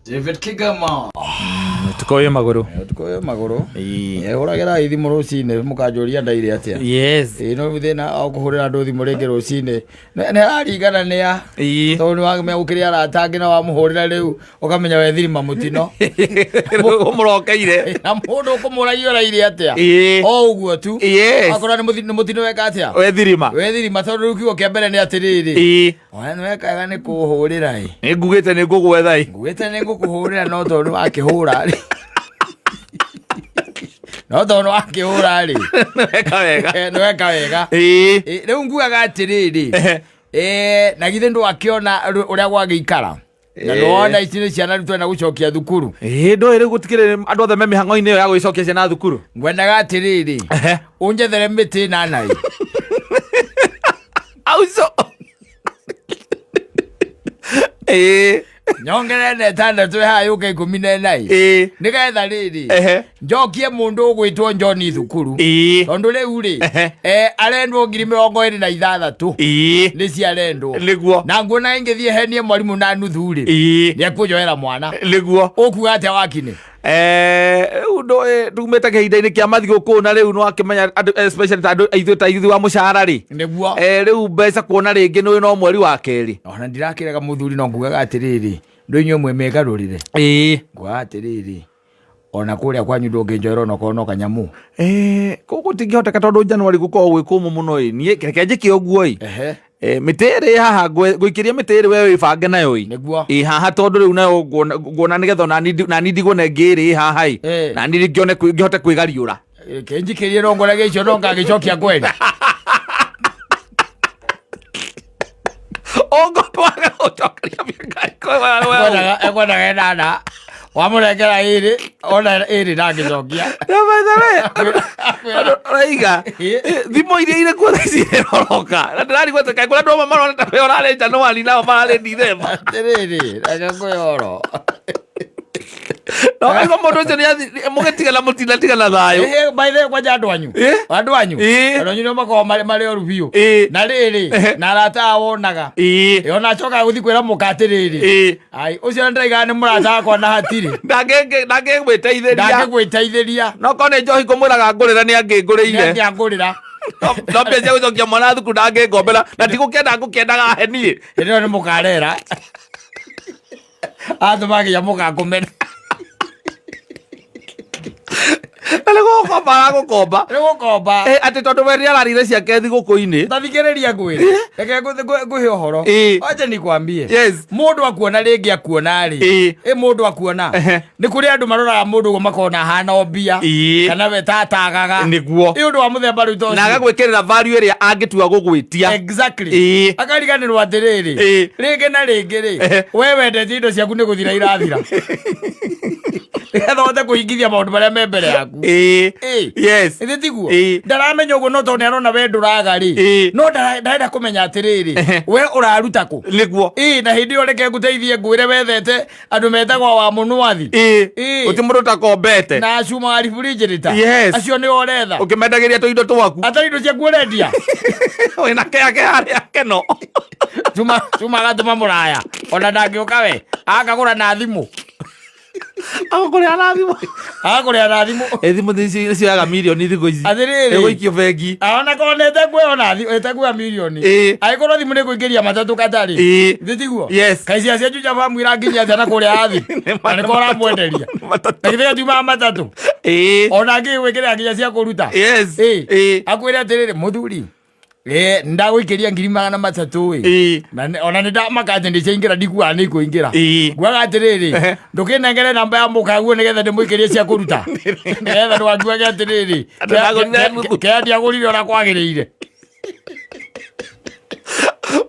David Kigama. Ũtukũ wĩ magũrũ. Ũtukũ wĩ magũrũ. Ĩĩ. Hũragĩrai thimũ rũcinĩ mũkanjũria ndaire atĩa. Yes. Ĩĩ no thĩna o kũhũrĩra andũ thimũ rĩngĩ rũcinĩ. Nĩ araringana nĩ a. Ĩĩ. Tondũ nĩ wamegũkĩrĩ arata angĩ na wamũhũrĩra rĩu ũkamenya we thirima mũtino. Ũmũrokeire. Na mũndũ ũkũmũragia ũraire atĩa. Ĩĩ. O ũguo tu. Yes. Akorwo nĩ mũtino weka atĩa. We thirima. We thirima tondũ rĩu kiugo kĩa mbere nĩ atĩrĩrĩ. Ĩĩ. Ona nĩ wekaga nĩ kũhũrĩra ĩ. Nĩ ngugĩte nĩ ngũgwetha ĩ. Ngugĩte nĩ ngũkũhũrĩra no tondũ wakĩhũra rĩ. No tondũ wakĩhũra rĩ. Weka wega. Nĩ weka wega. Ĩĩ. Rĩu ngugaga atĩrĩrĩ. Ehe. Na githĩ ndwakĩona ũrĩa gwagĩikara. Na Ĩĩ. nĩwona ici nĩ ciana rĩu twenda gũcokia thukuru. Ĩĩ ndũĩ rĩu gũtikĩrĩ andũ othe me mĩhang'o-inĩ ĩyo ya gũgĩcokia ciana thukuru. Ngwendaga atĩrĩrĩ. Ehe. Ũnjethere mĩtĩ ĩnana ĩ. Auco. Ĩĩ. Nyongerere na ĩtandatũ ĩhaha yũke 14 ĩ. Ĩĩ. Nĩgetha rĩrĩ. Ehe. Njokie mũndũ ũgwĩtwo John thukuru. Ĩĩ. Tondũ rĩu rĩ. Ehe. Arendwo 26,000. Ĩĩ. Nĩ ciarendwo. Nĩguo. Na nguona ingĩthiĩ henie mwarimũ na nuthu rĩ. Ĩĩ. Nĩekũnjoera mwana. Nĩguo. Ũkuga atĩa wakinĩ? Rĩu ndũĩ tumĩte kĩhinda-inĩ kĩa mathigũkũ na rĩu nĩwakĩmenya andũ especially ta andũ ithuĩ ta ithuĩ wa mũcara rĩ. Nĩguo. Rĩu mbeca kuona rĩngĩ nĩ no mweri wa kerĩ. Ona ndirakĩrega mũthuri no ngugaga atĩrĩrĩ. Ndũ inyuĩ mwĩ mĩgarũrĩre. Ĩĩ. Ngugaga atĩrĩrĩ. Ona kũrĩa kwanyu ndũngĩnjoera onokorwo no kanyamũ. Kũu gũtingĩhoteka tondũ January gũkoragwo gwĩ kũmũ mũno ĩ. Niĩ reke njĩke ũguo ĩ. Ehe. Mĩtĩ ĩrĩ ĩ haha ngũikĩria mĩtĩ ĩrĩ we wĩbange nayo ĩ. Nĩguo. Ĩ haha tondũ rĩu nayo nguona nĩgetha onani ndigwo na ĩngĩ ĩrĩ ĩ haha ĩ. Ĩ. Nani ngĩone ngĩhote kwĩgariũra. Kĩnjikĩrie no ngorage icio no ngagĩcokia kweli. Ũngombe waga gũcokeria mĩaka Ekwendaga ĩnana. Wamũnengera ĩrĩ, ona ĩrĩ ndangĩcokia. Ũraiga thimũ iria irĩ kuo thaa ici iroroka na ndĩrarigwo atĩ kaĩ kũrĩ andũ amwe marona ta we ũrarĩ January nao mararĩ December. Atĩrĩrĩ, reke ngwĩre ũhoro. No kaigua mũndũ ũcio nĩathi mũgĩtigana mũtinatigana thayũ. By the way, kwanja andũ anyu. Andũ anyu. Andũ anyu nĩo makoragwo marĩ oru biũ. Na rĩrĩ, na arata ao wonaga. Ona acokaga gũthiĩ kwĩra mũka atĩrĩrĩ. Ai, ũcio nĩndĩraigaga nĩ mũrata wakwa na hatirĩ. Ndangĩgwĩteithĩria. Ndangĩgwĩteithĩria. No korwo nĩ njohi ngũmwĩraga ngũrĩre nĩ angĩngũrĩire. Nĩ angĩangũrĩra. No mbia cia gũcokia mwana thukuru ndangĩngombera na tigũkĩenda ngũkĩendaga he niĩ. Hĩndĩ ĩyo nĩ mũkarera. Atũma nginya mũgakũmena. Na nĩ gũgũkomba aragũkomba. Nĩ gũkomba. Atĩ tondũ we nĩararĩire ciake thigũkũ-inĩ. Ta thikĩrĩria ngwĩre. Reke ngũhe ũhoro. Wacha nikwambie. Yes. Mũndũ akuona rĩngĩ akuona rĩ. Ĩ mũndũ akuona. Nĩ kũrĩ andũ maroraga mũndũ ũguo makona ahana o mbia. Kana we tatagaga. Nĩguo. Ĩ ũndũ wa mũthemba rĩu ta ũcio. Na agagwĩkĩrĩra value ĩrĩa angĩtua gũgwĩtia. Exactly. Akariganĩrwo Akariganĩrwo atĩrĩrĩ. Rĩngĩ na rĩngĩ rĩ. We wendetie indo ciaku nĩ gũthira irathira. Nĩgetha ũhote kũhingithia maũndũ marĩa me mbere yaku. Yes. Ĩthĩ tiguo? Ndaramenya ũguo no tondũ nĩarona we ndũraga rĩ. No ndarenda kũmenya atĩrĩrĩ, we ũraruta kũ? Nĩguo. Na hĩndĩ ĩyo reke ngũteithie ngwĩre wethete andũ metagwo wa mũnwathi. Gũtirĩ mũndũ ũtakombete. Na cuma wa refrigerator. Yes. Acio nĩo ũretha. Ũkĩmendagĩria tũindo twaku. Ata indo ciaku ũrendia. Wĩna kea kea harĩa keno. Cuma cuma agatũma mũraya. Ona ndangĩũka we. Akagũra na thimũ. Agakũrĩha na thimũ. Agakũrĩha na thimũ. Ĩ thimũ nĩ cioyaga mirioni thikũ ici. Atĩrĩrĩ. Ĩgũikio bengi. Ona korwo nĩ ĩtekuoya ona ĩtekuoya mirioni. Angĩkorwo thimũ nĩ kũingĩria matatũ katarĩ. Thĩ tiguo? Yes. Kaĩ ciana cia Juja Farm iranginyia atĩa na kũrĩa athi? Na nĩko ũramwenderia. Na githĩ gatiumaga matatũ? Ona angĩgwĩkĩrĩra nginya cia kũruta. Yes. Akwĩre atĩrĩrĩ mũthuri. Ndagũikĩria 300,000 ĩ. Na ona nĩ ndamaka atĩ nĩ ciaingĩra ndikuaga nĩ ikũingĩra. Nguaga atĩrĩrĩ, ndũkĩnengere namba ya mũkaguo nĩgetha ndĩmũikĩrie cia kũruta. Nĩgetha ndũgakuage atĩrĩrĩ, Atĩ ndagũrire nuthu. kĩrĩa ndiagũrire ũrĩa kwagĩrĩire.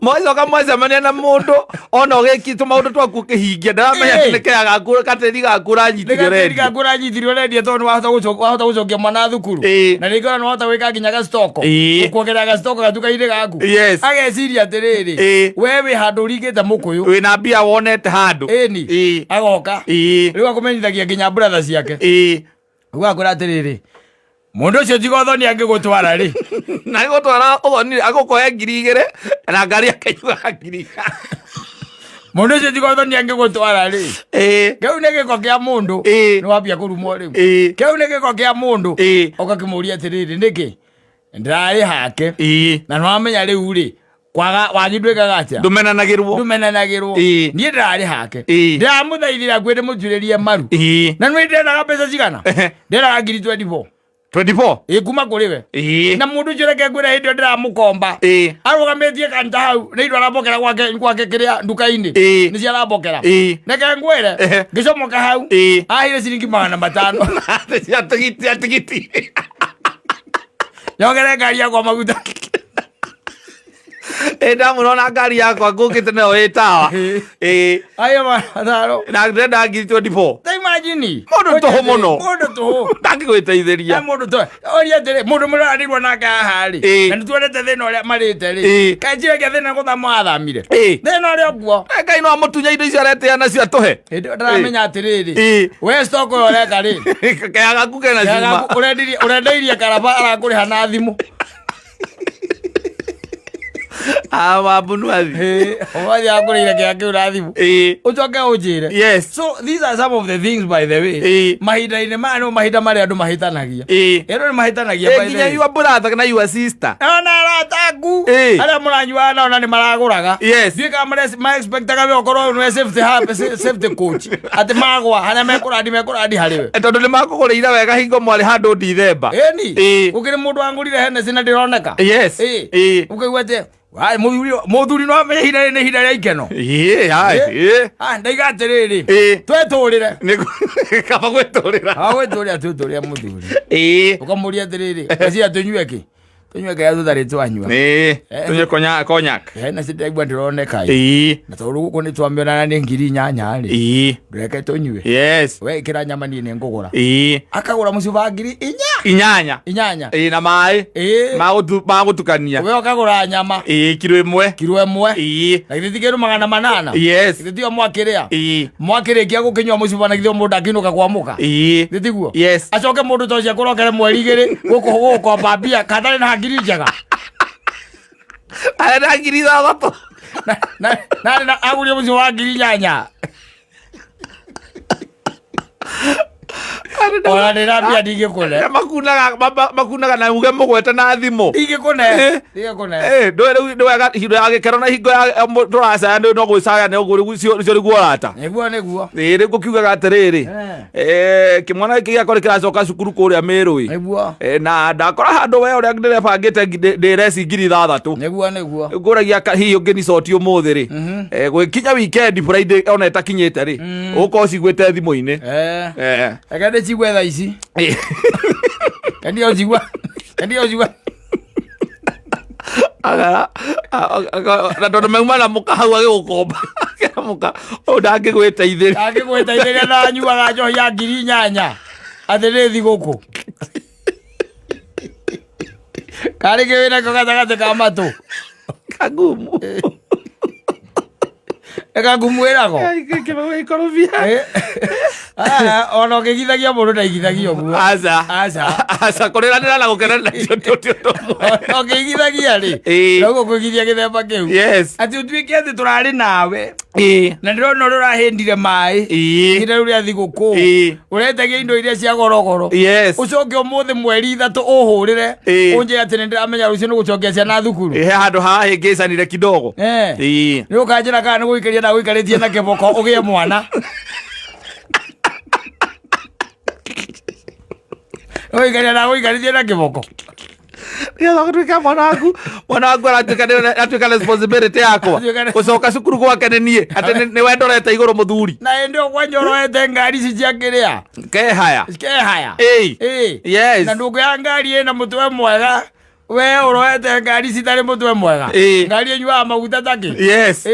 Mwacoka mwacemania na mũndũ ona ũgĩki tũmaũndũ twaku ũkĩhingia ndaramenya atĩ nĩ kea gaku gatĩri gaku ũranyitire Nĩ gatĩri ũrendia. gaku ũranyitire ũrendia tondũ nĩwahota gũcokia mwana thukuru. Na rĩngĩ ona nĩwahota gwĩka nginya gacitoko. Ũkuongerera gacitoko gatuka-inĩ gaku. Yes. Ageciria atĩrĩrĩ, we wĩ handũ ũringĩte mũkũyũ. Wĩna mbia wonete handũ. Ĩni. Agoka. Rĩu akũmenyithagia nginya brother ciake. Rĩu akwĩra atĩrĩrĩ, Mũndũ ũcio tiga ũthoni angĩgũtwara rĩ. Na agũtwara ũthoni agũkoe 2,000 na ngari akĩnyuaga 5,000. Mũndũ ũcio tiga ũthoni angĩgũtwara rĩ. Kĩu nĩ gĩko kĩa mũndũ. Nĩ wambia kũrumwo rĩu. Kĩu nĩ gĩko kĩa mũndũ. Ũgakĩmũria atĩrĩrĩ, nĩkĩ? Ndĩrarĩ hake. Na nĩwamenya rĩu rĩ, kwaga wagi ndwĩkaga atĩa? Ndũmenanagĩrwo. Ndũmenanagĩrwo. Niĩ ndĩrarĩ hake. Ndĩramũthaithĩra ngwĩ ndĩmũturĩrie maru. Na nĩ ndĩrendaga mbeca cigana? Ndĩrendaga ngiri 24. 24. Ĩ kuma kũrĩ we. Na mũndũ ũcio reke ngwĩre hĩndĩ ĩyo ndĩramũkomba. Arũgamĩtie kanta hau nĩ indo arambokera gwake gwake kĩrĩa nduka-inĩ. Nĩcio arambokera. Reke ngwĩre ngĩcomoka hau aheire ciringi 500. Cia tigiti, cia tigiti. Nyongere ngari yakwa maguta. Ĩ ndamũrona ngari yakwa ngũkĩte nayo ĩ tawa. Ĩ. Ayo 500. Na ndĩrenda ngiri 24. Ta imagine. Mũndũ tũhũ mũno. Mũndũ tũhũ. Ndangĩgwĩteithĩria. Na mũndũ tũhũ. Oria atĩrĩ, mũndũ mũraranĩrwo nake haha rĩ. Na nĩtuonete thĩna ũrĩa marĩte rĩ. Kaĩ njiragia thĩna gũthama wathamire. Thĩna ũrĩa ũguo. Ngai no amũtunye indo icio aretĩa nacio atũhe. Hĩndĩ ĩyo ndĩramenya atĩrĩrĩ. We stock ũyũ ũreka rĩ. Kaya gaku kena cuma. Ũrendeirie karaba arakũrĩha na thimũ. Ah, wambunuathi. Ũmũthĩ akũrĩire kĩrĩa kĩu na thimũ. Ũcoke ũnjĩre. Yes. So these are some of the things, by the way. Mahinda-inĩ maya nĩmo mahinda marĩa andũ mahĩtanagia. Ĩno nĩ mahĩtanagia, by the Nginya way. your brother na your sister. Ona arata aku arĩa mũranyuaga nao na nĩ maragũraga. Ndiũĩ kana ma-expectaga we ũkorwo nĩwe safety hub, safety coach. Atĩ magwa harĩa mekũrandi mekũrandi harĩ we. Tondũ nĩ makũgũrĩire wega hingo mwarĩ handũ Ndithemba. Ĩni. Gũkĩrĩ mũndũ wangũrire Hennessy na ndĩroneka. Ũkaigua atĩ Wai, mũthuri mũthuri no amenye ihinda rĩrĩ nĩ ihinda rĩa ikeno. Ĩĩ, hai, ĩĩ. Ah, ndaiga atĩrĩrĩ. Twetũrĩre. Kaba gwĩtũrĩra. Kaba gwĩtũrĩra twĩtũrĩre mũthuri. Ũkamũria atĩrĩrĩ, ngwĩciria tũnyue kĩ? Tũnyue kĩrĩa tũtarĩ twanyua. Tũnyue konyak. Hennessy ndĩraigua ndĩroneka ĩ. Na tondũ gũkũ nĩ twamĩonana nĩ 8,000 rĩ. Ndũreke tũnyue. Yes. We ĩkĩra nyama niĩ nĩ ngũgũra. Akagũra mũcuba 4,000. 8. 8. Ĩĩ, na maĩ. Ma gũtukania. We ũkagũra nyama. Ĩĩ, kiro ĩmwe. Kiro ĩmwe. Na githĩ ti kĩndũ 800? Yes. Githĩ tiyo mwakĩrĩa? Ĩĩ. Mwakĩrĩkia gũkĩnyua mũcuba na githĩ mũndũ akĩinũka kwa mũka? Ĩĩ. Githĩ tiguo? Yes. Acoke mũndũ ta ũcio akũrokere mweri 2 gũkũ gũgũkomba mbia katarĩ na ngiri njega. Arenda 6,000. Na na agũrire mũcuba wa 8,000. Ona ndĩna mbia ndingĩkũne. Makunaga makunaga na uge mũgwete na thimũ. Ndingĩkũne. Ndingĩkũne. Ndũĩ rĩu nĩ wega hingo ya gĩkeno na hingo ya tũracaya nĩ no gwĩcaya nĩ ũguo rĩu icio nĩguo ũrata. Nĩguo nĩguo. Ĩĩ rĩu ngũkiugaga atĩrĩrĩ. Kĩmwana gĩkĩ gĩakwa nĩ kĩracoka cukuru kũrĩa Mĩrũ ĩ. Nĩguo. Na ndakora handũ we ũrĩa ndĩrebangĩte ndĩreci 6,000. Nĩguo nĩguo. Ngũragia hihi ũngĩnicoti ũmũthĩ rĩ. Gwĩkinya weekend Friday ona ĩtakinyĩte rĩ. Ũgũkorwo ciguĩte thimũ-inĩ. Reke ndĩcigue thaa ici. Reke ũcigua. Reke ũcigua. Na tondũ mauma na mũka hau agĩgũkomba akĩra mũka ũyũ ndangĩgwĩteithĩria. Ndangĩgwĩteithĩria na anyuaga njohi ya 8,000. Atĩ nĩ thigũkũ. Karĩ kĩ wĩnako gatagatĩ ka matũ? Kagumu. Ĩkagumu ĩrago. Gĩkorobia. Ona ũkĩgithagia mũndũ ndaigithagia ũguo. Aca. Aca. Aca kũrĩranĩra na gũkenanĩra icio ti ũndũ ũmwe. Ona ũkĩigithagia rĩ. Noguo kũigithia gĩthemba kĩu. Yes. Atĩ ũtuĩke atĩ tũrarĩ nawe. Na ndĩrona ũrĩa ũrahĩndire maĩ. Ihinda rĩu rĩa thigũkũ. Ũretagia indo iria cia gorogoro. Yes. Ũcoke ũmũthĩ mweri 3 ũhũrĩre. Ũnjĩre atĩ nĩndĩramenya rũciũ nĩ gũcokia ciana thukuru. He handũ hahĩngĩcanire kidogo. Nĩ ũkanjĩra kana nĩ gũikaria na gũikarĩtie na kĩboko ũgĩe mwana. Gũikaria na gũikarĩtie na kĩboko. Nĩgetha gũtuĩka mwana waku mwana waku aratuĩka aratuĩka responsibility yakwa gũcoka cukuru gwake nĩ niĩ atĩ nĩ we ndorete igũrũ mũthuri. Na hĩndĩ ĩyo kwanja ũroete ngari ici cia kĩrĩa kehaya kehaya. Ĩĩ. Yes. Na ndũngĩoya ngari ĩna mũtwe mwega we ũroete ngari citarĩ mũtwe mwega. Ngari ĩnyuaga maguta takĩ. Yes.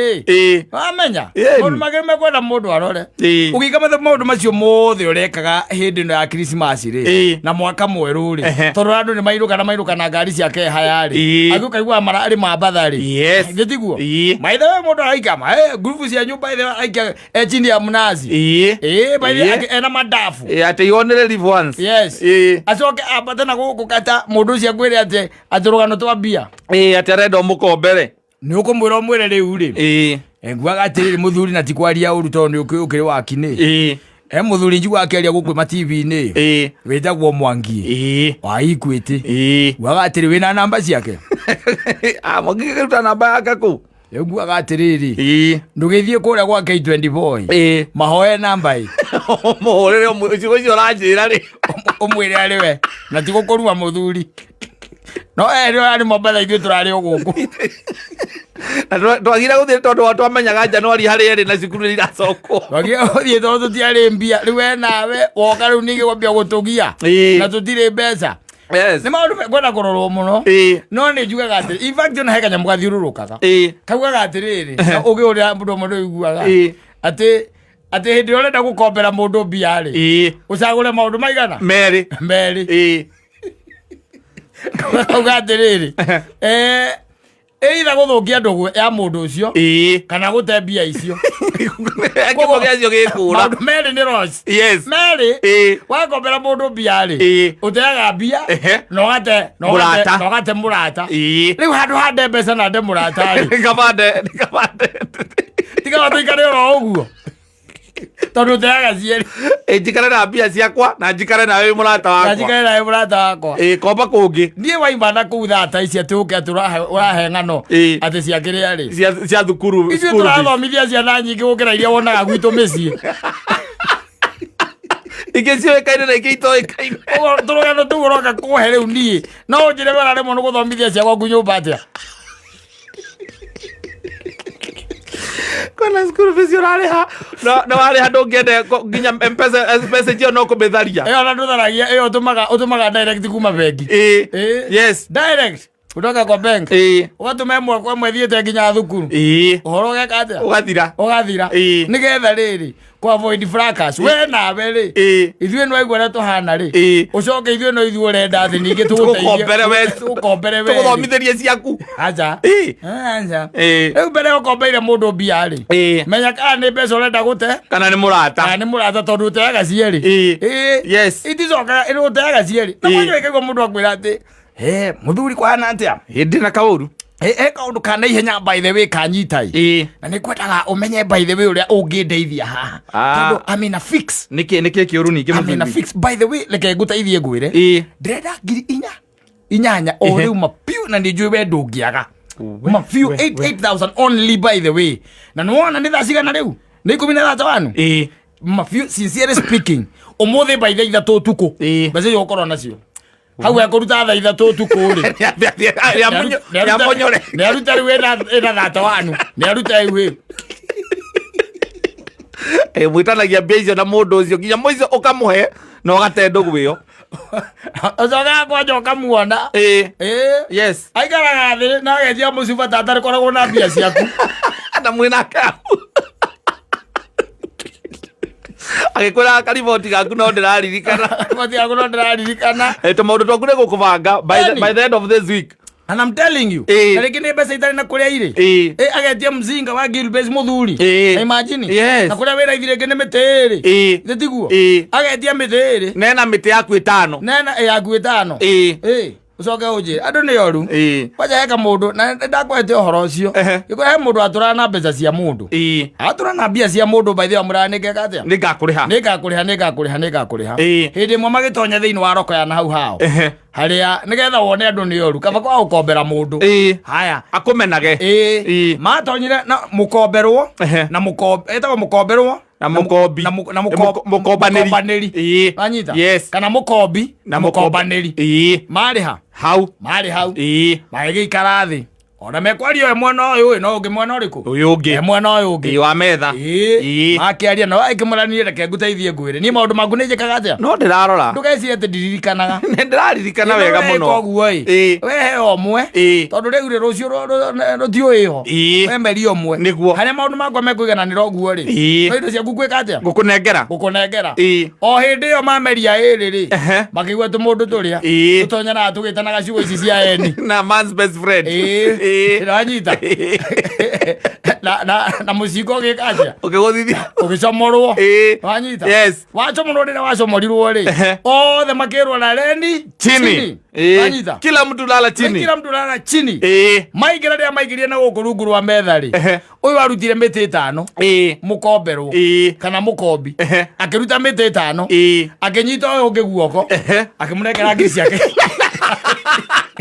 Wamenya maũndũ mangĩ mekwenda mũndũ arore. Ũgĩka maũndũ macio mothe ũrekaga hĩndĩ ĩno ya Christmas rĩ na mwaka mwerũ rĩ tondũ andũ nĩ mainũka na mainũka na ngari cia kehaya rĩ angĩ ũkaigua mararĩ ma mbatha rĩ. Githĩ tiguo? By the way mũndũ araika ma ngurubu cia nyũmba ithe araika chini ya mnazi. By the way ena madafu. Atĩ you only live once. Yes. Acoke ambate na gũkũ kata mũndũ ũcio akwĩre atĩ atĩ rũgano twa mbia. Atĩ arenda ũmũkombere. Nĩ ũkũmwĩra ũmwĩre rĩu rĩ. Nguaga atĩrĩrĩ, mũthuri, na ti kwaria ũru tondũ nĩ ũkĩ ũkĩrĩ wakinĩ. He mũthuri njiguaga akĩaria gũkũ ma TV-inĩ wĩtagwo Mwangi wa Equity. Nguaga atĩrĩ, wĩna namba ciake? Ah, Mwangi gĩkĩruta namba yake kũ? Rĩu nguaga atĩrĩrĩ, ndũgĩthiĩ kũrĩa gwa K24 mahoe namba ĩ. Mũhũrĩre ciugo icio ũranjĩra rĩ. Ũmwĩre arĩ we na ti gũkũrua mũthuri no erĩ arĩ Mombatha, ithuĩ tũrarĩ o gũkũ. Na twagire gũthiĩ tondũ wa twamenyaga Januari harĩ erĩ na cukuru nĩ iracokwo. Twagire gũthiĩ tondũ tũtiarĩ mbia. Rĩu we nawe woka rĩu ningĩ kwambia gũtũgia na tũtirĩ mbeca. Nĩ maũndũ mekwenda kũrorwo mũno. No nĩ njugaga atĩ in fact ona he kanyamũ gathiũrũrũkaga kaugaga atĩrĩrĩ, na ũgĩ ũrĩa mũndũ ũmwe ndũiguaga atĩ hĩndĩ ĩrĩa ũrenda gũkombera mũndũ mbia rĩ, ũcagũre maũndũ maigana? Merĩ. Merĩ. Kauga atĩrĩrĩ, either gũthũkia ndũgũ ya mũndũ ũcio kana gũte mbia icio. Kĩmo gĩacio gĩkũra. Maũndũ merĩ nĩ loss. Merĩ. Wakombera mũndũ mbia rĩ, ũteaga mbia na ũgate na ũgate Mũrata. na ũgate mũrata. Rĩu handũ ha nde mbeca na nde mũrata rĩ, Kabande kabande. Tiga tũikare oro ũguo tondũ ũteaga cierĩ. Ĩ, njikare na mbia ciakwa na njikare nawe wĩ mũrata Na wakwa. njikare nawe mũrata wakwa. Ĩ, komba kũngĩ. Niĩ waima na kũu thaa ta ici atĩ ũke atĩ ũrahe ng'ano atĩ cia kĩrĩa rĩ, cia thukuru, ithuĩ school fees. tũrathomithia ciana nyingĩ gũkĩra iria wonaga gwitũ mĩciĩ. Ingĩ ciũĩkaine na ingĩ itoĩkaine. Ũguo tũrũgano tũu ũroka kũhe rĩu, niĩ no ũnjĩre we ũraremwo nĩ gũthomithia cia gwaku nyũmba atĩa? Kwĩna school fees ũrarĩha na warĩha ndũngĩende nginya Mpesa ĩyo no kũmĩtharia. Ĩyo na ndũtharagia ĩyo, ũtũmaga direct kuma bengi. Direct kutoka kwa bank. Ũgatũma ĩmwe kwa ĩmwe thiĩte nginya thukuru. Ũhoro ũgeka atĩa? Ũgathira. Ũgathira. Nĩgetha rĩrĩ ku avoid fracas we nawe rĩ, ithuĩ no aigua ũrĩa tũhana rĩ, ũcoke ithuĩ no ithuĩ ũrenda thĩ ningĩ tũgũteithie. Tũgũkombere we. Tũgũkombere we rĩ. Tũgũthomithĩrie ciaku. Aca. Aca. Rĩu mbere ũkombeire mũndũ mbia rĩ, menya kana nĩ mbeca ũrenda gũte kana nĩ mũrata. Kana nĩ mũrata, tondũ ũteaga cierĩ. Iticokaga ĩrĩ ũteaga cierĩ na mwanya ĩkaigua mũndũ akwĩra atĩ he mũthuri kwana atĩa. Hĩndĩ na kaũru. He kaũndũ ka naihenya, by the way, kanyita ĩ na nĩ kwendaga ũmenye, by the way, ũrĩa ũngĩndeithia haha, tondũ I'm in a fix. Nĩkĩ kĩũru ningĩ, I'm in a mũthuri? fix, by the way. Reke ngũteithie ngwĩre, ndĩrenda 4000 o rĩu mapiu, na nĩ njũĩ we ndũngĩaga mabiũ. 8000 only, by the way. Na nĩ wona nĩ thaa cigana rĩu? Nĩ 13. Mabiũ, sincerely speaking, ũmũthĩ by the 3 ũtukũ, mbeca icio ũkorwo nacio hau ekũruta thaa 3 ũtukũ rĩ. Nĩamonyore. Nĩ aruta rĩu ĩna thata wanu, nĩ aruta rĩu ĩ. Mwĩtanagia mbia icio na mũndũ ũcio nginya mũico ũkamũhe na ũgate ndũgũ ĩyo. Ũcokaga kwanja ũkamuona. Aikaraga thĩ na agetia mũcuba tata rĩkoragwo na mbia ciaku. Na mwĩnake hau agĩkwĩra kariboti gaku no ndĩraririkana. Riboti yaku no ndĩraririkana. Tũmaũndũ twaku nĩ gũkũbanga Yani. by the end of this week. And I'm telling you, na rĩngĩ nĩ mbeca itarĩ na kũrĩa irĩ. Agetia mzinga wa Gilbes, mũthuri. Na imagine. Na kũrĩa wĩra ithi rĩngĩ nĩ mĩtĩ ĩrĩ. Ithĩ tiguo? Agetia mĩtĩ ĩrĩ. Nena mĩtĩ yaku 5. Nena yaku 5. Ũcoke ũnjĩre andũ nĩ oru. Kwanja heka mũndũ na nĩ ndakwete ũhoro ũcio. Gĩkũra he mũndũ atũraga na mbeca cia mũndũ. Atũra na mbia cia mũndũ, by the way, amũraga nĩngeka atĩa? Nĩ ngakũrĩha. Nĩngakũrĩha, nĩngakũrĩha, nĩngakũrĩha. Hĩndĩ ĩmwe magĩtonya thĩinĩ wa roko ya na hau hao harĩa nĩgetha wone andũ nĩ oru, kaba kwa gũkombera mũndũ. Haya. Akũmenage. Matonyire na mũkomberwo na ĩtagwo mũkomberwo. Na mũkombi. Na Mũkombanĩri. Mũkombanĩri. Wanyita? Yes. Kana mũkombi na mũkombanĩri. Marĩ ha? Hau. Marĩ hau. Magĩgĩikara thĩ ona mekwaria ũyũ mwena ũyũ ĩ, no ũngĩ mwena ũrĩkũ? Ũyũ ũngĩ. E mwena ũyũ ũngĩ. Ĩĩ, wa metha. Makĩaria no ĩkĩmũranie, reke ngũteithie ngwĩre niĩ maũndũ maku nĩ njĩkaga atĩa. No ndĩrarora. Ndũgecirie atĩ ndiririkanaga. Nĩ ndĩraririkana wega mũno. Koguo ĩ, we he ũmwe, tondũ rĩu rĩ rũciũ rũtiũĩ ho. We meria ũmwe. Nĩguo. Harĩa maũndũ makwa mekũigananĩra ũguo rĩ, no indo ciaku gwĩka atĩa? Ngũkũnengera. Ngũkũnengera. O hĩndĩ ĩyo mameria ĩrĩ rĩ, makĩigua tũmũndũ tũrĩa tũtonyanaga tũgĩtanaga ciugo ici cia eni. Na man's best friend. Ndanyita. Na na na mũcinga ũgĩka atĩa? Ũkĩgũthithia. Ũgĩcomorwo. Ĩĩ. Wanyita? Yes. Wacomorwo, rĩrĩa wacomorirwo rĩ, othe makĩrwo laleni Chini. Ĩĩ. Wanyita? Kila mtu lala chini. Kila mtu lala chini. Maingĩra, rĩrĩa maingĩrire na gũkũ rungu rwa metha rĩ, ũyũ arutire mĩtĩ 5, mũkomberwo kana mũkombi, akĩruta mĩtĩ 5, akĩnyita ũyũ ũngĩ guoko, akĩmũnengera ngiri ciake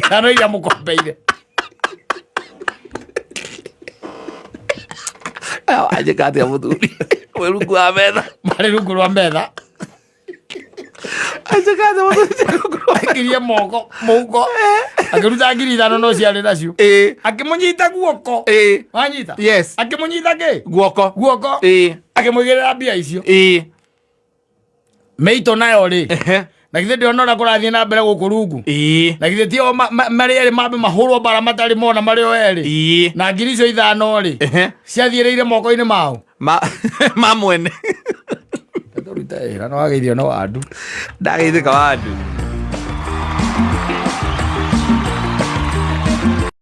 5 iria mũkombeire. Anjĩka atĩa mũthuri wĩ rungu wa metha? Marĩ rungu rwa metha. Anjĩka atĩa mũthuri wĩ rungu rwa Aikirie moko mũhuko, akĩruta ngiri 5 no ciarĩ nacio, akĩmũnyita guoko. Wanyita? Yes. Akĩmũnyita kĩ? Guoko. Guoko. Akĩmũigĩrĩra mbia icio. Mĩito nayo rĩ, na githĩ ndĩona ũrĩa kũrathiĩ na mbere gũkũ rungu? Na githĩ ti o marĩ erĩ mambe mahũrwo mbara matarĩ mona marĩ o erĩ? Na ngiri icio 5 rĩ, ciathiĩrĩire moko-inĩ mao. Ma mwene. Tũrute wĩra, no wageithio no wandu. Ndageithĩka wandu.